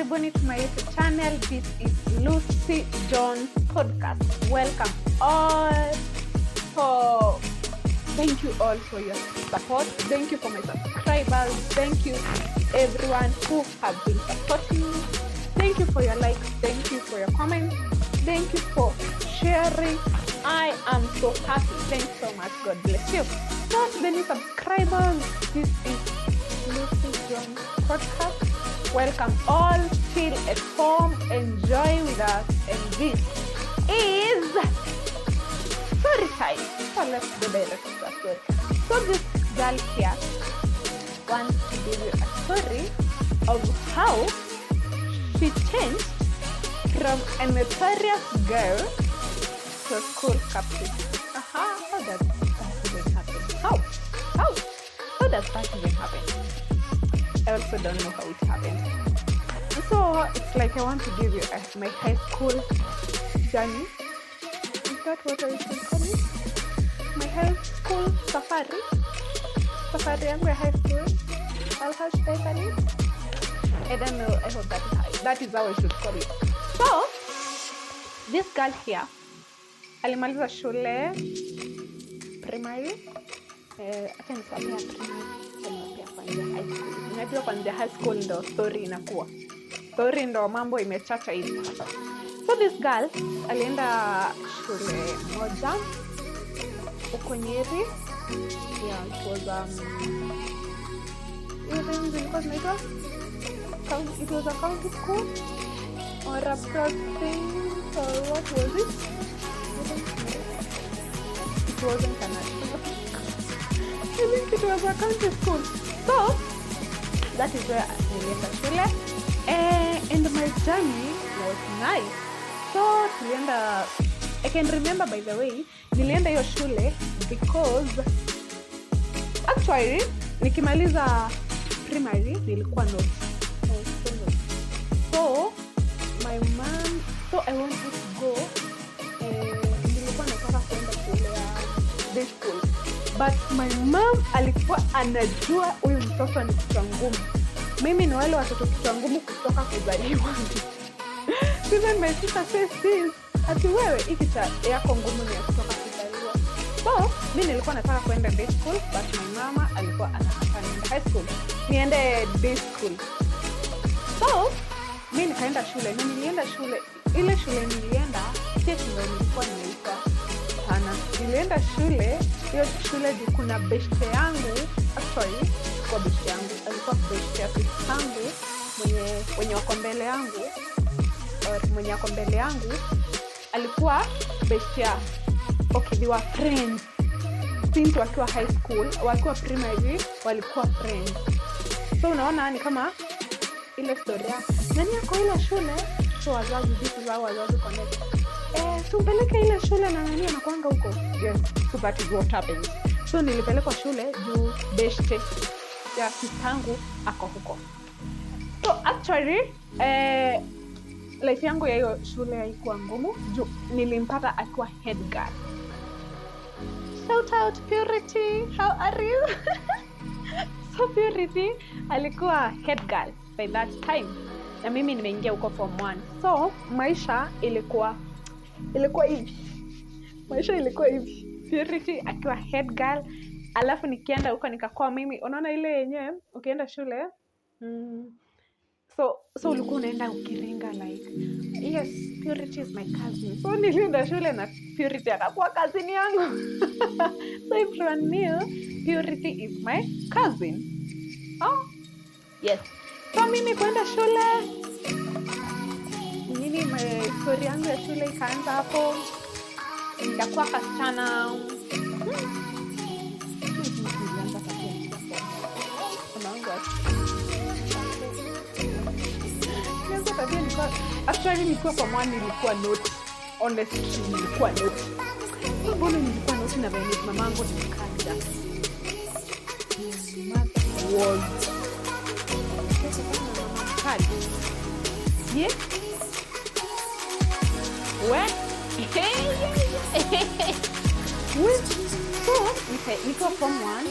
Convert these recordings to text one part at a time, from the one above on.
Karibuni to my YouTube channel. This is Lucy Jones Podcast. Welcome all. For thank you all for your support. Thank you for my subscribers. Thank you everyone who have been supporting me. Thank you for your likes. Thank you for your comments. Thank you for sharing. I am so happy. Thanks so much. God bless you. So to the new subscribers, this is Lucy Jones Podcast. Welcome all. Feel at home. Enjoy with us. And this is story time. So let's go direct to the story. So this girl here wants to give you a story of how she changed from a notorious girl to a school captain. Aha, how does that even happen? How? How does that even happen? I also don't know how it happened. So it's like I want to give you my high school journey. Is that what I should call it? My high school safari. Safari yangu ya high school. I'll hashtag it. I don't know. I hope that is how I should call it. So this girl here alimaliza shule primary. Acha nisomea primary, acha niwapea kwanzia high school. Unajua kwanzia high school ndo story inakuwa. Story ndo mambo imechacha hivi. So this girl alienda shule moja huko Nyeri. Yeah, it was hiyo time zilikuwa zinaitwa it was a county school or a province or what was it? It wasn't a national. I think it was a county school. So that is where nilienda shule. And my journey was nice. So tulienda, I can remember, by the way, nilienda hiyo shule because actually nikimaliza primary nilikuwa naughty. I was so naughty. So my mom, so I wanted to go, nilikuwa nataka kuenda shule ya day school, but my mom alikuwa anajua huyu mtoto ni kichwa ngumu. Mimi ni wale watoto kichwa ngumu kutoka kuzaliwa. Even my sister says this, ati wewe hii kichwa yako ngumu ni ya kutoka kuzaliwa. So mi nilikuwa nataka kuenda day school, but my mama alikuwa anataka niende high school, niende day school. So mi nikaenda shule, na nilienda shule, ile shule nilienda si ati ndo nilikuwa nimeitwa sana. Nilienda shule hiyo shule juu kuna beshte yangu, actually kwa beshte yangu alikuwa beshte ya sister yangu mwenye wenye wako mbele yangu, or mwenye ako mbele yangu alikuwa beshte ya, okay, they were friends since wakiwa high school, wakiwa primary walikuwa friends. So unaona ni kama ile story ya nani ako ile shule. So wazazi, this is how wazazi connect. Tumpeleke ile shule na nani anakuanga huko. Yes, so that is what happened. So nilipelekwa shule juu beshte ya sistangu ako huko. So actually, life yangu ya hiyo shule haikuwa ngumu juu nilimpata akiwa head girl. Shout out Purity, how are you? So Purity alikuwa head girl by that time na mimi nimeingia huko form 1. So maisha ilikuwa hivi, maisha ilikuwa hivi, Purity akiwa head girl, alafu nikienda huko nikakuwa mimi, unaona ile yenyewe ukienda shule, so ulikuwa unaenda ukiringa like, "Yes, Purity is my cousin." So nilienda shule na Purity akakuwa cousin yangu. So everyone knew Purity is my cousin. Oh yes, so mimi kwenda shule nini, my story yangu ya shule ikaanza hapo. Nikakuwa kasichana. Nilianza tabia nikiwa form one. Mama yangu nilianza tabia nilikuwa, actually nilikuwa form one, nilikuwa naughty. Honestly, nilikuwa naughty. So mbona nilikuwa naughty na venye mamangu ni mkali? My mother was mkali. Yeah? We? We? So, nikiwa form one,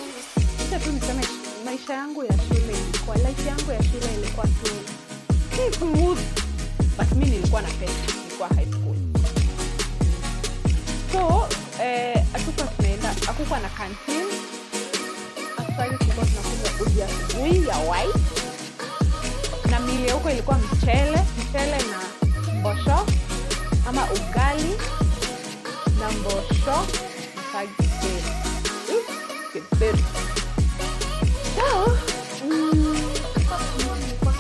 acha tu niseme maisha yangu ya shule ilikuwa, life yangu ya shule ilikuwa tu Si smooth, but mi nilikuwa na pesa, nilikuwa high school. So hatukuwa tunaenda, hakukuwa na canteen. Actually tulikuwa tunakunywa uji asubuhi ya white, na meal ya huko ilikuwa mchele, mchele na mbosho ama ugali na mbosho na githeri. Githeri. So nilikuwa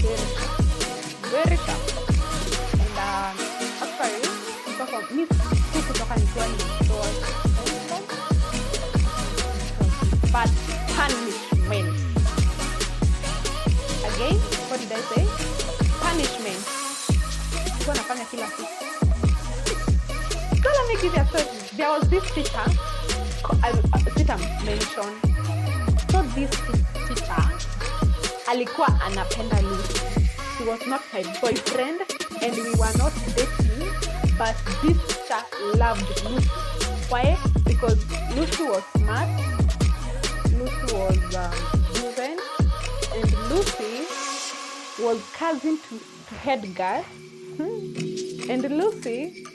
very sharp, very sharp. And actually mi si kutoka nikiwa nimetoa suspension, but punishment. Again, what did I say? Punishment. Nilikuwa nafanya kila siku. So let me give you a story. There was this teacher, sita mention. So this teacher alikuwa anapenda Lucy. He was not my boyfriend and we were not dating, but this teacher loved Lucy. Why? Because Lucy was smart, Lucy was driven, and Lucy was cousin to head girl. And Lucy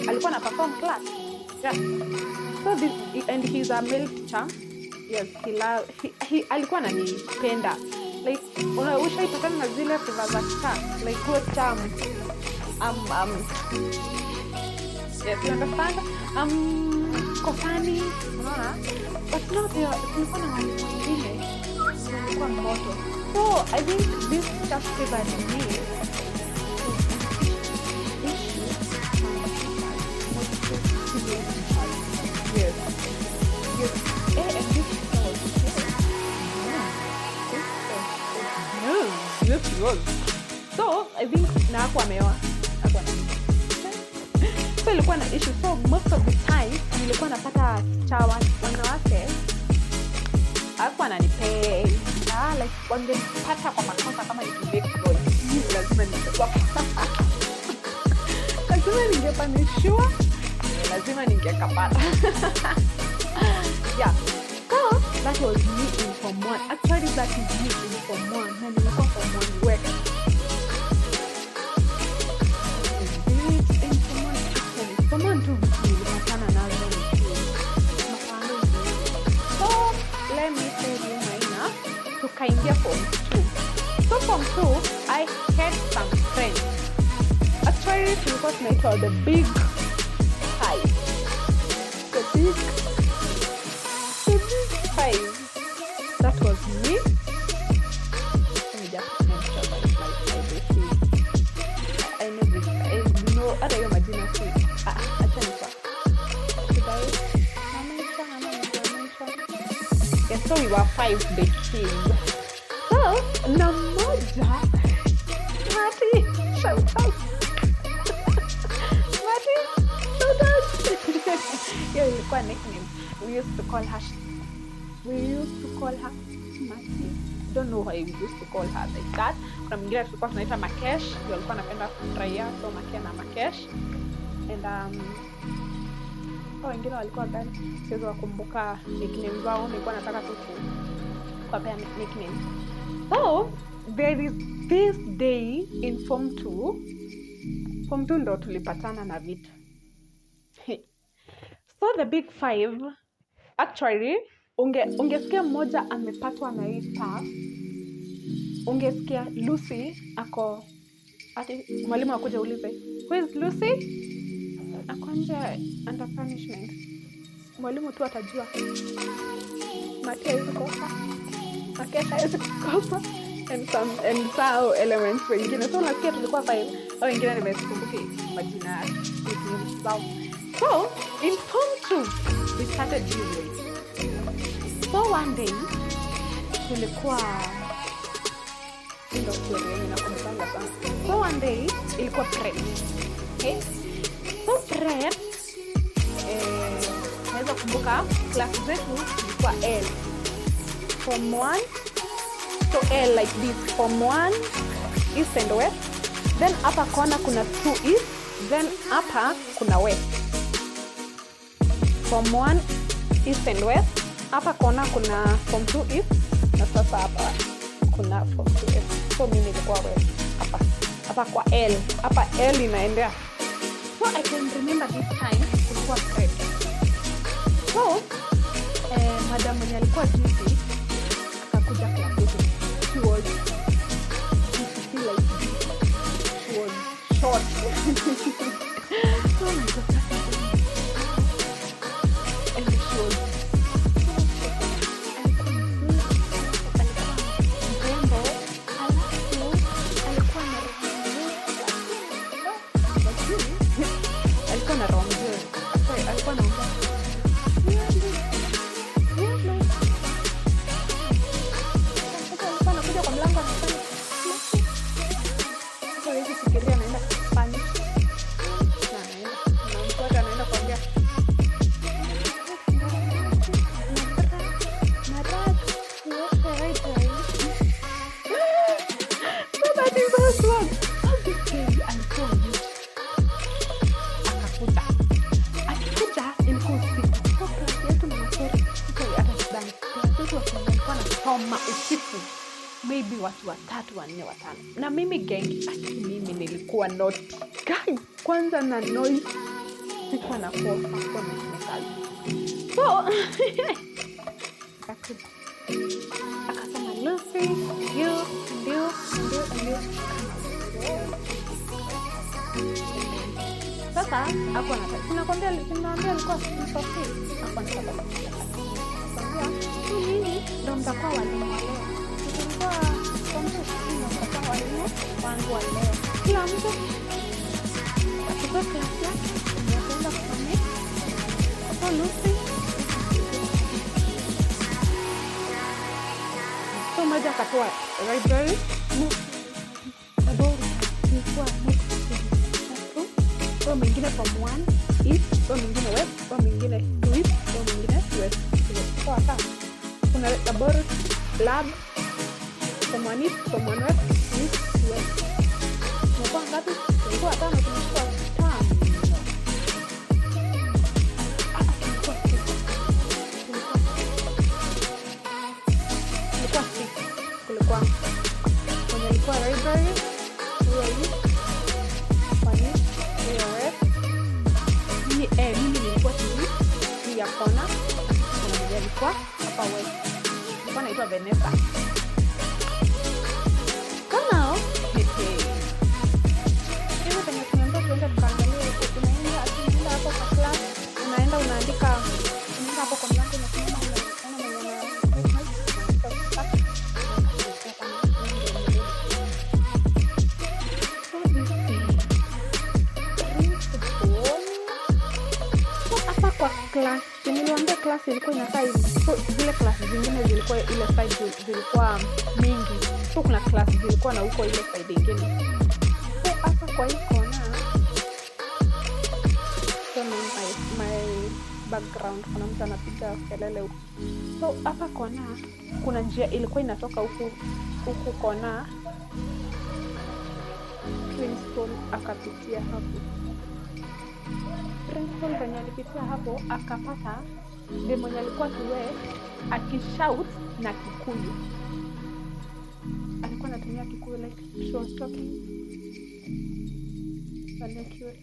alikuwa na perform class. Yeah. So this, and he's a male teacher. Yes, he alikuwa ananipenda. Like ushaipatana na zile favor za teacher, like huo teacher yes, you understand? Kosani, unaona? But now there kulikuwa na walimu wengine walikuwa moto. So I think this just favored me to issue some teachers, multiple female teachers. Yes. And this teacher was good. Yeah. This teacher was good. Yes, he was. So I think na hakuwa ameoa. Hakuwa na, so ilikuwa na issue. So most of the time nilikuwa napata teacher wanawake hakuwa ananipenda. Like wangepata kwa makosa kama nikimake noise, mimi lazima ningekuwa, lazima ningepunishiwa, lazima ningekapata. Yeah, so that was me in form one. Actually, that is me in form one, na nilikuwa form one work in form one. Actually, form one tu vitu nilipatana nazo ni tu mapando. So let me tell you, Maina, tukaingia form two. So form two, I had some friends. Actually tulikuwa tunaitwa the big five, the big five. That was me. Let me just mention my besties. I know this, I know hata hiyo majina si, ah, acha nifa. Should I mention ama nisimention? Yes, so we were five besties. So na mmoja, Mati, shout out. Mati, shout out. Hiyo ilikuwa nickname. We used to call her, we used to call her Mati. Don't know why we used to call her like that. Kuna mwingine tulikuwa tunaita Makesh, ndio alikuwa anapenda kufurahia, so Makia na Makesh. And hao wengine walikuwa gani? Siwezi wakumbuka nickname zao, nilikuwa nataka tu kuwapea nickname. So there is this day in form 2. Form 2 ndo tulipatana na vitu. So the big five, actually ungesikia mmoja amepatwa na hii staff, ungesikia Lucy ako, ati mwalimu akuja ulize, "Who is Lucy?" "Ako nje under punishment." Mwalimu tu atajua Mati hawezi kosa, Makesha hawezi kukosa, and some and some elements wengine. So unasikia tulikuwa five au wengine nimesikumbuki majina ya nicknames zao. So in form two we started this way. So one day tulikuwa, hii ndo story yenye nakumbukanga sana. So one day ilikuwa prep, okay? So prep, naweza kumbuka class zetu ilikuwa L, form 1, so L like this, form 1 east and west, then hapa kona kuna 2 east, then hapa kuna west. Form 1 east and west, Hapa kona kuna form 2 East na sasa hapa kuna form 2 West. So mimi nilikuwa West hapa. Hapa kwa L. Hapa L inaendea. So I can remember this time kulikuwa break. So madam mwenye alikuwa duty akakuja class yetu. She was, you should see, like this. She was short. Oh my God, that's and she was alikuwa mrembo, alafu alikuwa na roho nzuri, lakini alikuwa na roho nzuri. Sorry, alikuwa anaongea weirdly. Sasa alikuwa anakuja kwa mlango anasema, sasa huwezi fikiria anaenda Spanish na anaenda namfuata, anaenda kuambia Marag, so that is how it was. So this day alikuwa on akakuja, akikuja ilikuwa usiku. So class yetu na masori, sorry, hata sidhani class yetu watu wenye walikuwa wanasoma usiku maybe watu watatu, wanne, watano, na mimi gang, ati mimi nilikuwa naughty guy kwanza na noise, sikuwa na kosa, sikuwa na kazi. So akakuja akasema, "Lucy, you and you and you and you." Sasa hapo anataka, sinakwambia, sinaambia alikuwa msafiri, hapo anataka kwambia tu nyinyi ndo mtakuwa walimu wa leo. Tulikuwa form two, nyinyi ndo mtakuwa walimu wangu wa leo. Kila mtu achukue class yake yenye ataenda kusomea. So Lucy, so mmoja akatoa library, ilikuwa next to classroom. So mwingine from one east, so mwingine west, so mwingine to east, so mwingine west. Sawa sawa. Kuna laboratory, lab, from one east, from one west, east, west. Tumekuwa ngapi? Tulikuwa tano, tumekuwa tano. Ah, tulikuwa sita. Tulikuwa six. Kulikuwa mwenye alikuwa library, huyo east, one east, huyo west. Mimi nilikuwa TV hii ya kona. Kuna mmoja alikuwa hapa west. Alikuwa anaitwa Vanessa. So now, hivi penye tumeambiwa tuende tukaangalie huko, unaenda hapo kwa class, unaenda unaandika, unaenda hapo kwa mlango unasimama, unaona mwenye ana So this day, principal, so hapa kwa class, si niliwaambia class ilikuwa inakaa hivi. So zile class zingine zilikuwa ile side, zilikuwa mingi. So kuna class zilikuwa na huko ile side ingine. So hapa kwa hii kona, so my background kuna mtu anapiga kelele huko. So hapa kona kuna njia ilikuwa inatoka huku huku kona, principal akapitia hapo. Principal venye alipitia hapo akapata dem mwenye alikuwa kiwe akishout na Kikuyu. Alikuwa anatumia Kikuyu, like she was talking vernacular.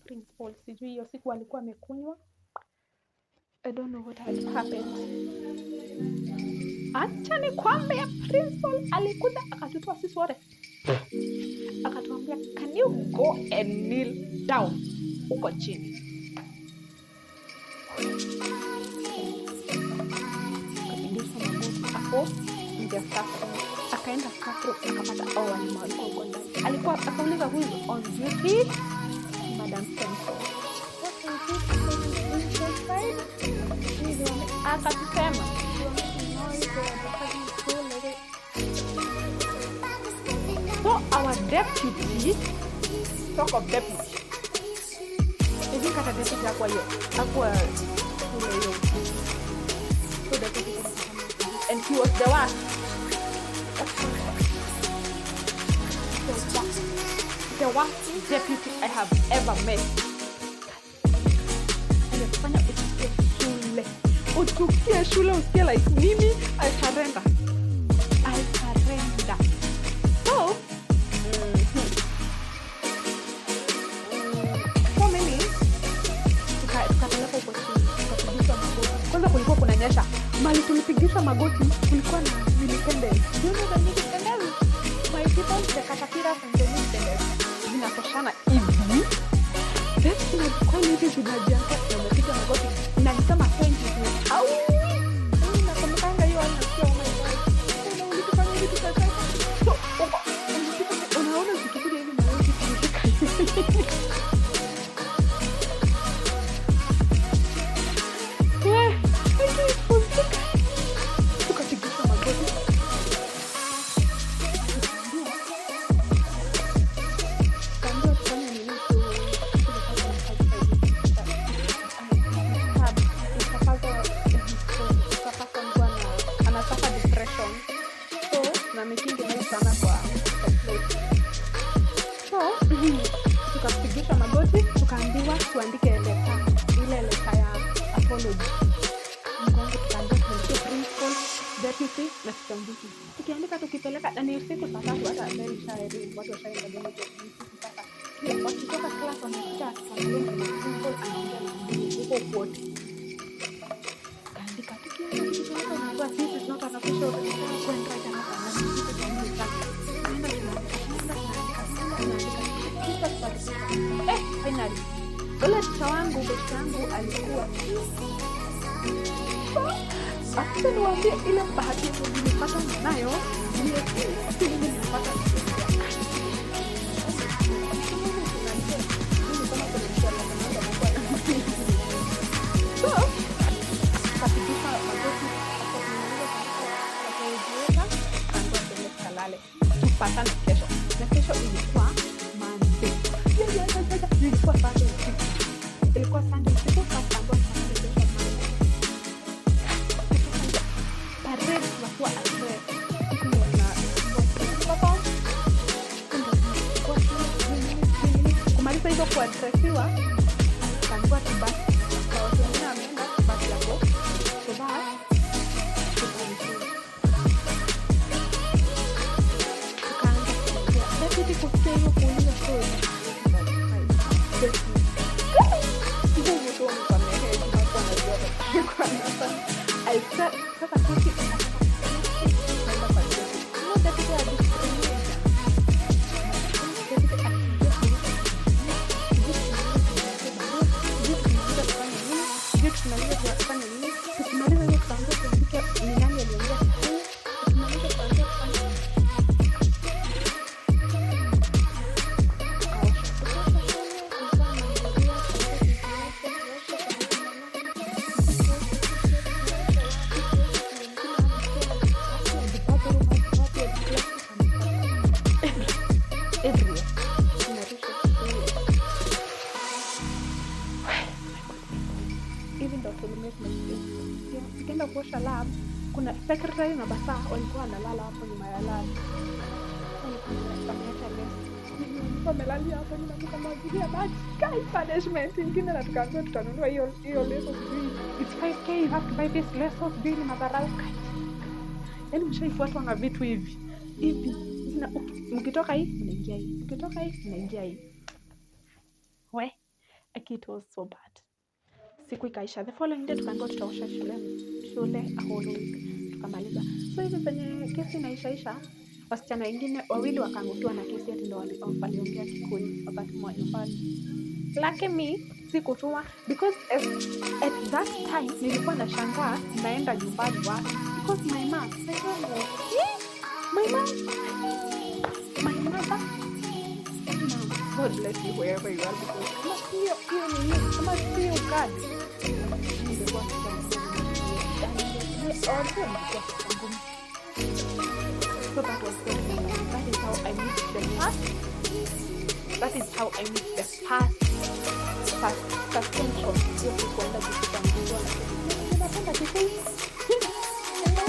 Principal sijui hiyo siku alikuwa amekunywa. I don't know what had happened. Acha nikwambie, principal alikuja akatutoa sisi wote, akatuambia, "Can you go and kneel down huko chini?" Akapigishwa magoti hapo nje ya staff room. Akaenda staff room akapata, oh, walimu walikuwa huko ndani. Alikuwa akauliza, "Who is on duty?" Madam Senso. "What is this inside?" Akatusema, "Noise, they were having school, like." So our deputy, talk of deputy. I think hata deputy hakuwa hiyo, hakuwa shule hiyo. So deputy, and he was the worst. The worst. The worst deputy I have ever met. Alifanya usikie shule. Uchukie shule, usikie like mimi, I surrender. I surrender. So, so mimi tukapelekwa huko chini, tukapigishwa magoti. Kwanza kulikuwa kunanyesha. Mali tulipigishwa magoti, kulikuwa na milipendez. Do you know the milipendez? My people, the caterpillars and the milipendez zinatoshana hivi. Then kweli hivi zinajianza na umepiga magoti na ni kama 20 tu. Au! Nakumbukanga hiyo, nasikia, oh my God. Mbona ulitufanya hivi tukacheka? So, unaona zikikuja hivi na wewe zikifika hivi. Yeah, I tukapigishwa magoti. Tukaambiwa tufanye nini anasuffer depression. So, na making noise sana kwa place. So, tukapigishwa magoti, tukaambiwa tuandike letter, ile letter ya apology. Mgongo tukaambiwa tuandikie principal, deputy na kitambuzi. Tukiandika tukipeleka, na ni usiku saa 3, hata bell isharing, watu washaenda dormitory, ni usiku sasa. Kila wakitoka class wanakuja tuangalie na principal anaongea na mtu huko kwote. Tukaandika tukienda tukipeleka, unaambiwa this is not an official letter, go and write another one. Tunaenda tunaandika, tunaenda tunaandika, tunaenda tunaandika. Kisha tukaandika. Finally. Ule teacher wangu, best yangu alikuwa acha niwaambie ile bahati nilipata nayo, si mimi nilipata. So, tukapigishwa magoti, tukajiweka, tukaambiwa tuende tukalale, tupatane kesho. Na kesho ilikuwa Monday. Yeah. Ilikuwa Sunday usiku. Ilikuwa Sunday usiku, sasa tukaambiwa tupatane kesho Monday. Parade tunakuwa address. Kumaliza hizo kuadresiwa, tukaambiwa tubaki. Kwa watu wengine wameenda, tubaki hapo. So that tukaanza kuongea. Deputy kusikia hiyo kuuliza story. Mungu tu anisamehe, hakuwa anajua alikuwa anafanya. I said, sasa kesi ikaenda kwa deputy. You know, deputy adiscriminate. Deputy akiingia sijui tumaliza kufanya nini, tukimaliza hiyo tutaanza kuandika ni nani aliongea Kikuyu, tukimaliza tutaanza kufanya nini. Tukaosha shule, kulikuwa na maandalizi, tukaosha everywhere. Tunarusha shule. Hivi ndo tulimake mistake. Yeah, tukienda kuosha lab, kuna secretary na basa walikuwa wanalala hapo nyuma ya lab. Walikuwa wameacha leso. Walikuwa wamelalia hapo nyuma, tukamwagilia maji. Kai punishment ingine, na tukaambiwa tutanunua hiyo hiyo leso, sijui it's 5K, you have to buy this leso, sijui ni madharau. Kai. Yaani mshaifuatwa na vitu hivi hivi mkitoka hii mnaingia hii, mkitoka hii mnaingia hii. We, aki it was so bad. Siku ikaisha. The following day tukaambiwa tutaosha shule a whole week. Tukamaliza. So hivi venye kesi inaishaisha, wasichana wengine wawili wakaangukiwa na kesi ati ndo waliongea Kikuyu wakatumwa nyumbani. Lucky me sikutuma because at that time nilikuwa nashangaa naenda nyumbani wapi, because my mom, I don't know. Yeah, my mom, my mother, mom, God bless you wherever you are, because kama sio hiyo nini, kama sio God, ningekuwa kichwa ngumu. Ningekuwa kichwa ngumu. So that was good. That is how I missed the first. That is how I missed the first suspension. Hiyo sikuenda kuchukua. Napenda Kikuyu. And I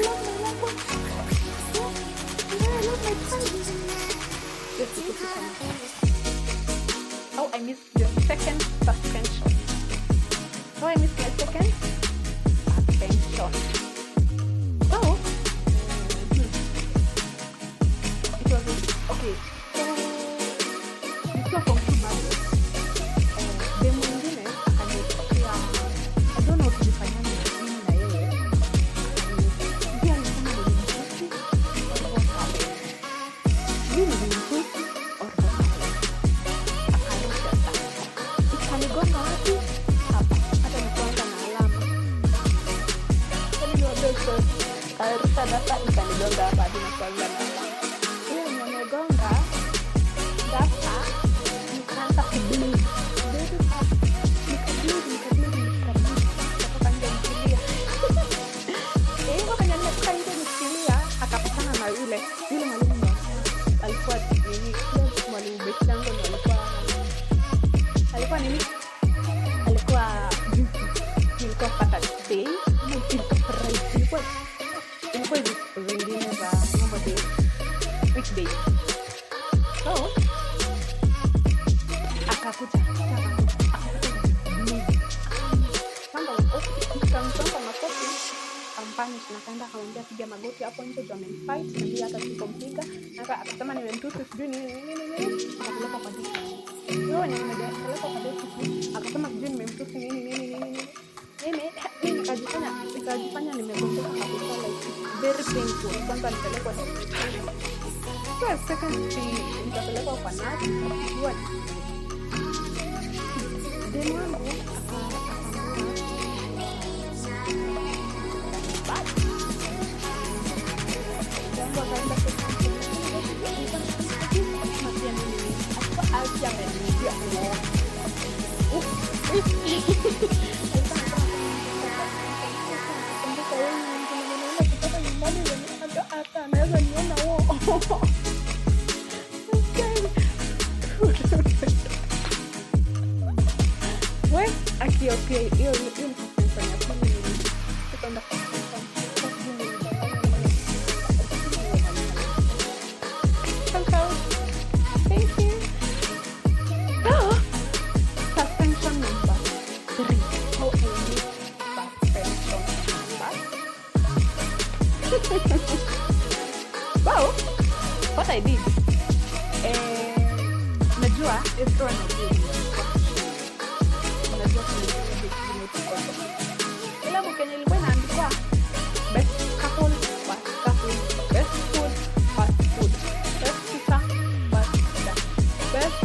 love my language. Yeah, I love my tribe. Hiyo siku sikuenda. How I missed the second suspension. How I missed my second Akarusha duster ikanigonga hapa hadi nakuanga na hiyo yenye amegonga duster, nikaanza kubleed very fast. Nikableed, nikableed, nikableed, nikatoka nje nikilia. Hivyo venye nimetoka nje nikilia, akapatana na yule mwalimu ndo alikuwa nini, yule mwalimu best yangu ndo alikuwa nini, alikuwa busy. Ilikuwa Saturday ama ilikuwa Friday, ilikuwa hizi siku zingine za normal day, weekday. So akakuja nikamsonga makofi, akampunish na akaenda akamwambia piga magoti hapo nje juu amenifight na mimi hata sikumpiga. Akasema nimemtusi sijui nini nini nini nini, akapelekwa kwa deputy. Wewe wenye nimepelekwa kwa deputy, akasema sijui nimemtusi nini nini nini nini. Mimi nikajifanya nimegonjeka kabisa, like it's very painful. Kwanza nipelekwa hospitali. So second nikapelekwa kwa nurse. What? Demu wangu akaambiwa bad. Yangu akaenda kwa pia mimi alikuwa alikuwa ameniambia uongo. Kumbuka wewe nilienda kutoka nyumbani wenye hata anaweza niona wo. We akiopia hiyo hiyo ni suspension ya pili sikuenda kwa suspension. Sijui nilidanganya nini. Thank you. So, suspension number 3. How I missed suspension number. Well, what I did, najua everyone of you unajua ile book yenye ilikuwa inaandikwa best couple, first couple, best food, first food, best teacher, first teacher, best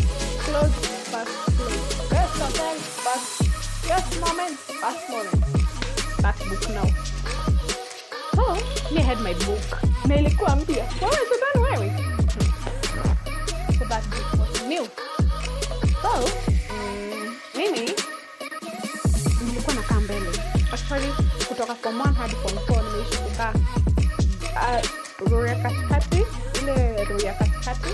clothes, first clothes, best hotel, first, best moment, first moment. That book now. So, me I had my book. Na ilikuwa mpya. Wewe sidhani wewe. So that book was new. So, mimi nilikuwa nakaa mbele. Actually, kutoka form 1 hadi form 4 nimeishi kukaa row ya katikati, ile row ya katikati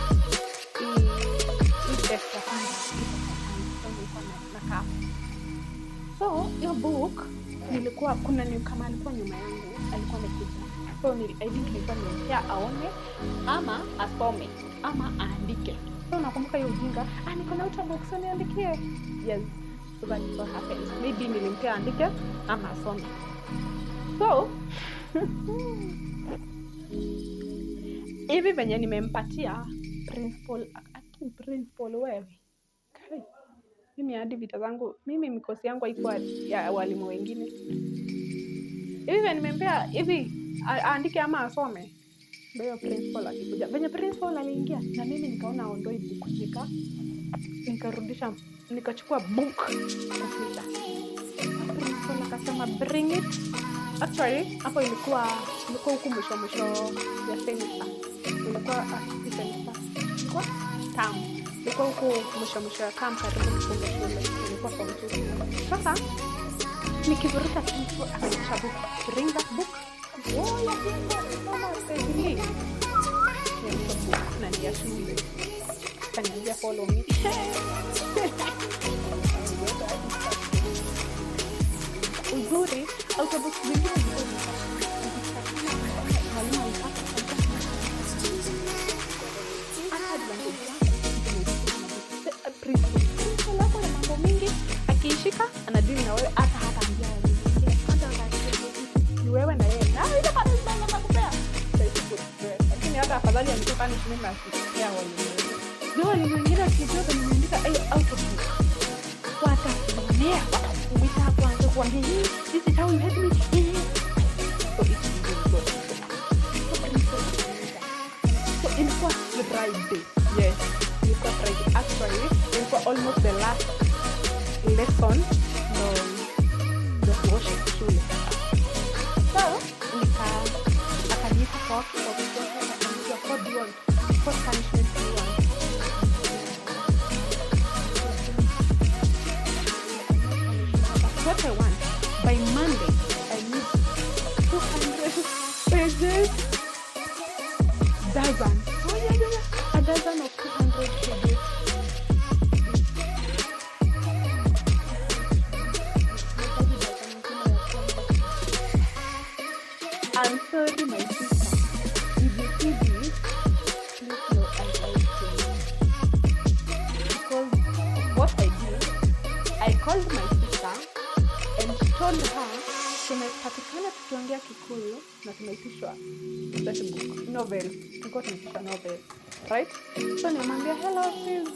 hii desk ya kwanza iko kwa kando. So nilikuwa nakaa. So hiyo book nilikuwa kuna ni kama alikuwa nyuma yangu, alikuwa amekuja. So I think nilikuwa nimempea aone ama asome ama aandike. So nakumbuka hiyo ujinga, niko na notebook so niandikie. Yes. So that is what happened. Maybe nilimpea aandike ama asome. So hivi venye nimempatia principal, aki principal wewe. Kai. Mimi hadi vita zangu, mimi mikosi yangu haikuwa ya walimu wengine. Hivi venye nimempea hivi aandike ama asome. Ndio principal akikuja. Venye principal aliingia na mimi nikaona aondoi book, nikarudisha, nikachukua book nikaficha. Principal akasema bring it. Actually hapo ilikuwa huku mwisho mwisho ya semester. Ilikuwa si semester. Ilikuwa term. Ilikuwa huku mwisho mwisho ya term karibu kufunga shule. Ilikuwa form 2. Sasa nikivuruta principal akaitisha book. Bring that book. Oh, ya soma page hii. Nionyesha book na ni ya shule. Akaniambia follow me. Uzuri autobus zingine zilikuwa mwalimu alipata hata advantage yake principal wako na mambo mingi, akiishika anadili na wewe, hata hataambia walimu wengine, hata ni wewe na yeye, na ile punishment atakupea. Lakini hata afadhali angekuwa punishment na asipea walimu wengine. Ndio walimu wengine wakijua venye nimeandika hiyo autobook watakuonea, watakuita hapo waanze kuambia this is how you help me. So it's really good. So ilikuwa Friday. Yes, ilikuwa Friday. Actually, ilikuwa almost the last lesson ndo tuoshe shule. So dozen. Oh yeah. A dozen of 200 pages. I'm sorry, my sister. If you see this, please know I lied to you. Because what I did, I called my sister and told her tumepatikana tukiongea Kikuyu na tumeitishwa that book novel. Tulikuwa tumeitishwa novel, right? So nimwambia, "Hello sis."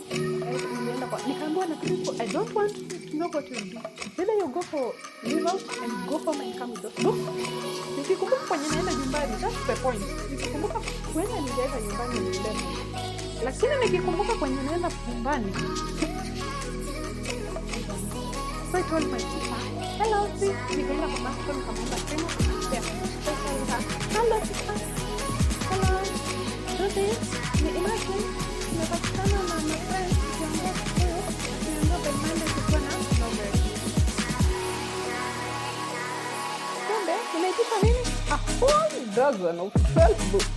Nilienda kwa, nikaambiwa na principal, "I don't want to know what you do. Either you go for leave out and go home and come with those books." Nikikumbuka kwenye naenda nyumbani, that's the point. Nikikumbuka kwenda, ningeenda nyumbani niende, lakini nikikumbuka kwenye naenda nyumbani. So I told my sister, "Hello sis." Nikaenda kwa matron, nikamwomba simu, akanipea. So I told her, "Hello sister, hello, do this. Ni imagine tumepatikana na my friends tukiongea Kikuyu, tumeambiwa by Monday tukuwa na novel. Kumbe nimeitisha nini? A whole dozen of 12 books.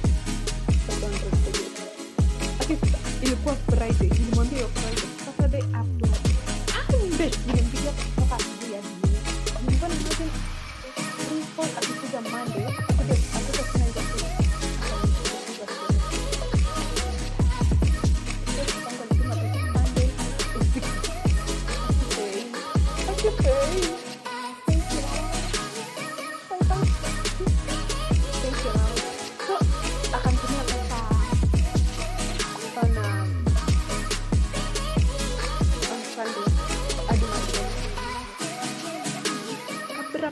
200 pages. Aki, ilikuwa Friday, nilimwambia hiyo Friday, Saturday afternoon. Sunday nilimpigia kutoka asubuhi hadi jioni. Nilikuwa na imagine principal akikuja Monday, akuje tena hizo books. Akanifukuza shule. Sistangu alituma pesa Sunday usiku. Okay. Okay. Thank you. Bye bye. Thank you, mom. So, akanitumia pesa on Sunday hadi Monday. Kabla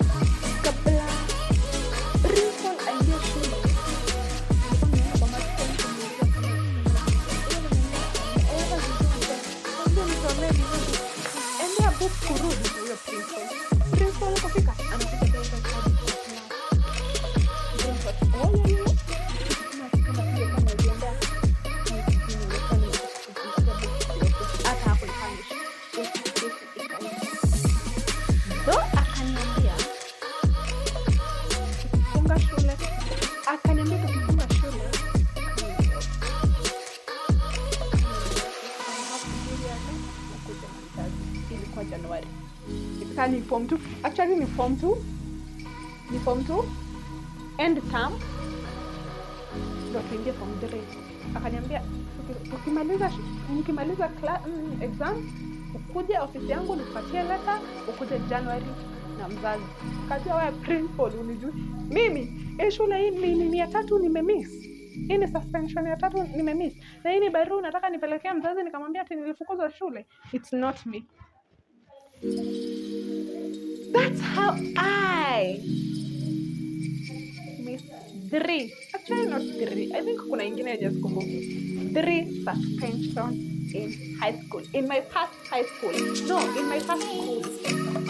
principal aingie shule, nilikuwa nimeenda kwa matron kumuuliza kama ambia nisomee vizuri. Endea book kurudi huyo principal. Principal alipofika anakuja direct hadi kwa class. Principal, "Oh, yeah. Kama pia kama uliendea nilikuwa nimekupatia book yote." Hata hapo nipunish. Kesi ikaisha. Though akaniambia tukifunga shule, I have to give you a letter, na mzazi. Ilikuwa Januari. Sasa ni form 2. Actually ni form 2. Ni form 2 end term ndo tuingie form 3. Akaniambia tukimaliza nikimaliza exam, ukuje ofisi yangu nikupatie letter, ukuje January na mzazi. Kajua wewe principal unijui. Mimi hii shule hii ni ya tatu nimemiss. Hii ni suspension ya tatu nimemiss. Na hii ni barua nataka nipelekea mzazi nikamwambia ati nilifukuzwa shule. It's not me. That's how I missed three. Actually not three. I think kuna ingine yenye sikumbuki. Three suspension in high school. In my past high school. No, in my first school.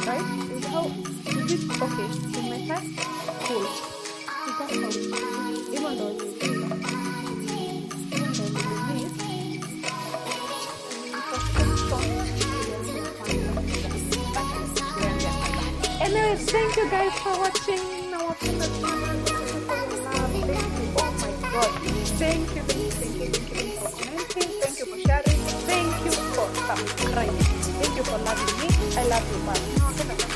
Right? Is how is it okay? In my first school. Is that how? Hivyo ndo nilimiss suspension ya kwanza. Shule yangu ya kwanza. Anyways, thank you guys for watching. Nawapenda sana. Thank you. Oh my God. Thank you, thank you, thank you, thank you for commenting. Thank you for sharing. Thank you for subscribing. Thank you for loving me. I love you back. Nawapenda sana.